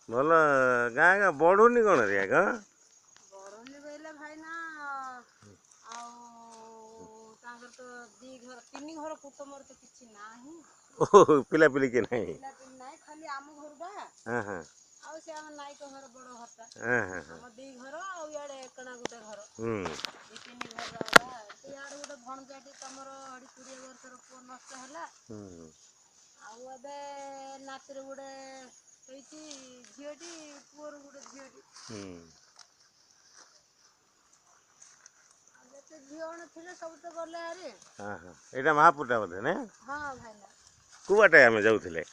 ଭଲ ଗାଁ ଗାଁ ବଢୁନି କଣ ରେ ଆଗ? ବଢୁନି ବୋଇଲେ ଭାଇନା, ଆଉ ତାଙ୍କର ତ ଦି ଘର ତିନି ଘର କୁଟୁମ୍ବର ତ କିଛି ନାହିଁ। ଓହୋ, ପିଲାପିଲି କିଏ ନାହିଁ? ପିଲାପିଲି ନାହିଁ, ଖାଲି ଆମ ଘରଟା ହଁ ହଁ ଆଉ ସେ ଆମ ନାଇକ ଘର ବଡ ଘରଟା। ହଁ ହଁ ହଁ ଆମ ଦି ଘର ଆଉ ଇଆଡେ ଏକଣା ଗୋଟେ ଘର, ଦି ତିନି ଘର। ଇଆଡେ ଗୋଟେ ଭଣଜାଟି ତମର 20 ବର୍ଷର ପୁଅ ନଷ୍ଟ ହେଲା। ଆଉ ଏବେ ନାତିର ଗୋଟେ ହେଇଛି ଝିଅଟି, ପୁଅର ଗୋଟେ ଝିଅଟି। ଆଉ ଯେତେ ଝିଅ ଅଣ ଥିଲେ ସବୁ ତ ଗଲେ ଆରେ। ହଁ ହଁ, ଏଇଟା ମହାପୁରଟା ବୋଧେ ନା? ହଁ ଭାଇନା। କୋଉ ବାଟେ ଆମେ ଯାଉଥିଲେ?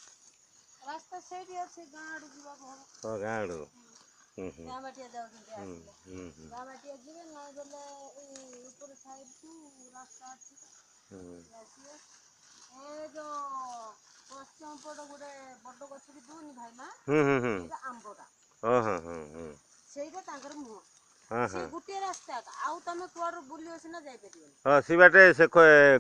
ରାସ୍ତା ସେଇଠି ଅଛି, ଗାଁ ଆଡୁ ଯିବାକୁ ହବ। ହଁ, ଗାଁ ଆଡୁ। ହୁଁ ହୁଁ ଗାଁ ବାଟିଆ ଯାଉଛନ୍ତି ଆସିଲେ। ହୁଁ ହୁଁ ଗାଁ ବାଟିଆ ଯିବେ, ନାଇଁ ଗଲେ ଏଇ ଉପର ସାଇଡକୁ ରାସ୍ତା ଅଛି, ଆସିବେ। ଏ ଯୋଉ ପଶ୍ଚିମ ପଟ ଗୋଟେ ବଡ ଗଛଟି ଦଉନି ଭାଇନା? ହୁଁ ହୁଁ ହୁଁ ସେଇଟା ଆମ୍ବଟା। ହଁ ହଁ ହଁ ହୁଁ ସେଇଟା ତାଙ୍କର ମୁହଁ। ହଁ ସେ ହଁ ଗୋଟିଏ ରାସ୍ତା, ଆଉ ତମେ କୁଆଡୁ ବୁଲିବ ସିନା ଯାଇପାରିବନି। ହଁ, ସେ ବାଟେ ସେ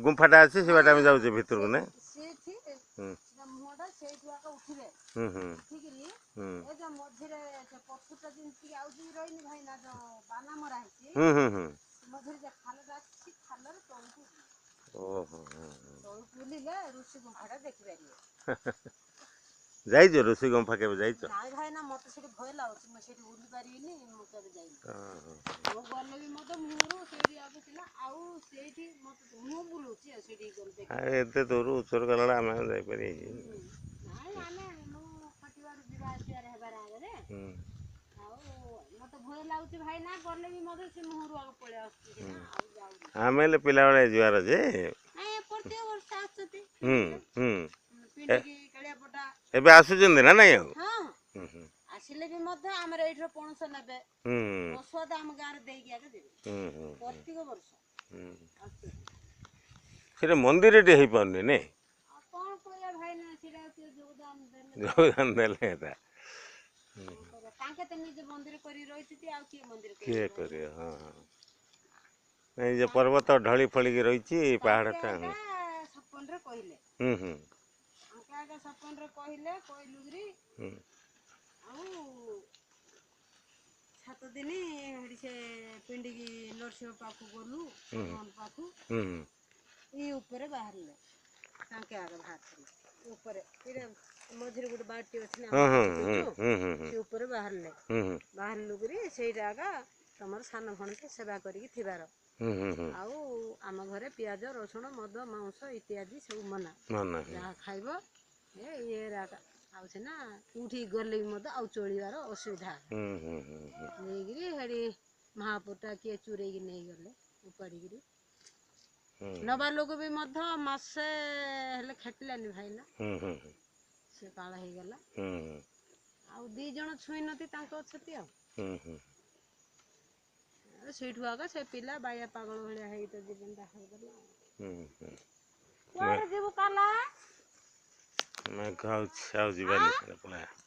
ଗୁମ୍ଫାଟା ଅଛି, ସେ ବାଟେ ଆମେ ଯାଉଛେ ଭିତରକୁ ନା? ସେଇଠି ସେଟା ମୁହଁଟା, ସେଇଠୁ ଆଗ ଉଠିବେ। ହୁଁ ହୁଁ ଉଠିକିରି ହୁଁ ଏ ଯୋଉ ମଝିରେ ସେ ପଥରଟା ଯେମିତି ଆଉ ରହିନି ଭାଇନା, ଯୋଉ ବାନା ମରା ହେଇଛି। ହୁଁ ହୁଁ ହୁଁ ମଝିରେ ଯୋଉ ଖାଲଟା ଅଛି, ସେ ଖାଲରେ ତଳକୁ ଉଠିବେ। ଓହୋ। ତଳକୁ ବୁଲିଲେ ଋଷି ଗୁମ୍ଫାଟା ଦେଖିପାରିବେ। ଯାଇଛ ଋଷି ଗୁମ୍ଫା କେବେ ଯାଇଛ? ନାଇଁ ଭାଇନା, ମତେ ସେଠି ଭୟ ଲାଗୁଛି, ମୁଁ ସେଠି ବୁଲି ପାରିବିନି, ମୁଁ କେବେ ଯାଇନି। ମୁଁ ଗଲେ ବି ମତେ ମୁହଁରୁ ସେଇଠି ଆଗ ଥିଲା, ଆଉ ସେଇଠି ମତେ ମୁଁ ବୁଲୁଛି, ଆଉ ସେଇଠି ଗଲେ ଦେଖି। ଆଉ ଏତେ ଦୂର ଉଚ୍ଚର ଗଲାବେଳେ ଆମେ ଆଉ ଯାଇପାରିବୁ? ନାଇଁ, ଆମେ ମୁଁ ଖଟିବାରୁ ଯିବା ଆସିବାରେ ହେବାର ଆଗରେ। ଆଉ ମତେ ଭୟ ଲାଗୁଛି ଭାଇନା, ଗଲେ ବି ମତେ ସେ ମୁହଁରୁ ଆଗ ପଳେଇ ଆସୁଛି ସିନା, ଆଉ ଯାଉନି। ଆମେ ହେଲେ ପିଲାବେଳେ ଯିବାର ଯେ। ନାଇଁ, ପ୍ରତ୍ୟେକ ବର୍ଷ ଆସୁଛନ୍ତି। ହୁଁ ହୁଁ ପିଣ୍ଡିକି କାଳିଆପଟା। ଏବେ ଆସୁଛନ୍ତି ନା ନାଇଁ ଆଉ? ହଁ। ହୁଁ ହୁଁ ଆସିଲେ ବି ମଧ୍ୟ ଆମର ଏଇଠିର ପଣସ ନେବେ, ପ୍ରସାଦ ଆମ ଗାଁରେ ଦେଇକି ଆଗେ ଦେବେ। ହୁଁ ହୁଁ ପ୍ରତ୍ୟେକ ବର୍ଷ ଆସୁଛନ୍ତି। ସେଟା ମନ୍ଦିରଟି ହେଇପାରୁନି ନାଇଁ? ଆଉ କଣ କରିବା ଭାଇନା, ସେଟା କିଏ ଯୋଗଦାନ ଦେଲେ। ଯୋଗଦାନ ଦେଲେ ଏଟା। କଣ କରିବା, ତାଙ୍କେ ତ ନିଜେ ମନ୍ଦିର କରି ରହିଛନ୍ତି, ଆଉ କିଏ ମନ୍ଦିର କିଏ କରିବ ଭାଇନା? କରିବ? ହଁ ହଁ, ଏଇ ଯେ ପର୍ବତ ଢଳି ଫଳିକି ରହିଛି ପାହାଡ଼ଟା। ତାଙ୍କେ ଆଗା ସପନରେ କହିଲେ। ହୁଁ ହୁଁ ତାଙ୍କେ ଆଗା ସପନରେ କହିଲେ, କହିଲୁକିରି ଆଉ 7 ଦିନ ସେଠି ସେ ପିଣ୍ଡିକି ନରସିଂହ ପାଖକୁ ଗଲୁ, ଭଗବାନ ପାଖକୁ। ଏଇ ଉପରେ ବାହାରିଲେ, ତାଙ୍କେ ଆଗ ବାହାରିଥିଲେ ଉପରେ। ଏଇଟା ମଝିରେ ଗୋଟେ ବାଟି ଅଛି ନା? ହଁ ହଁ ଆମ ହୁଁ ହୁଁ ହୁଁ ହୁଁ ସେ ଉପରେ ବାହାରିଲେ। ହୁଁ ହୁଁ ବାହାରିଲୁ କରି ସେଇଟା ଆଗା ତମର ସାନ ଭଣଜା ସେବା କରିକି ଥିବାର। ହୁଁ ହୁଁ ହୁଁ ଆଉ ଆମ ଘରେ ପିଆଜ ରସୁଣ ମଦ ମାଂସ ଇତ୍ୟାଦି ସବୁ ମନା। ମନା। ଯାହା ଖାଇବ ଏ ଇଏ ଆଗା, ଆଉ ସିନା କୋଉଠି ଗଲେ ବି ମଧ୍ୟ ଆଉ ଚଳିବାର ଅସୁବିଧା। ହୁଁ ହୁଁ ହୁଁ ହୁଁ ନେଇକିରି ସେଠି ମହାପୁରଟା କିଏ ଚୋରେଇକି ନେଇଗଲେ ଉପାଡ଼ିକିରି। ନବା ଲୋକ ବି ମଧ୍ୟ ମାସେ ହେଲେ ଖେଟିଲାନି ଭାଇନା। ହୁଁ ହୁଁ ହୁଁ ସେ କାଳ ହେଇଗଲା। ହୁଁ ଆଉ ଦି ଜଣ ଛୁଇଁ ନତି ତାଙ୍କ ଅଛନ୍ତି ଆଉ। ହୁଁ ହୁଁ ଆଉ ସେଇଠୁ ଆଗ ସେ ପିଲା ବାୟା ପାଗଳ ଭଳିଆ ହେଇକି ତ ଜୀବନଟା ହେଇଗଲା। ହୁଁ ହୁଁ କୁଆଡେ ଯିବୁ କାଲା? ମେଘ ଆଉଛି, ଆଉ ଯିବାନି, ପଳେଇବା।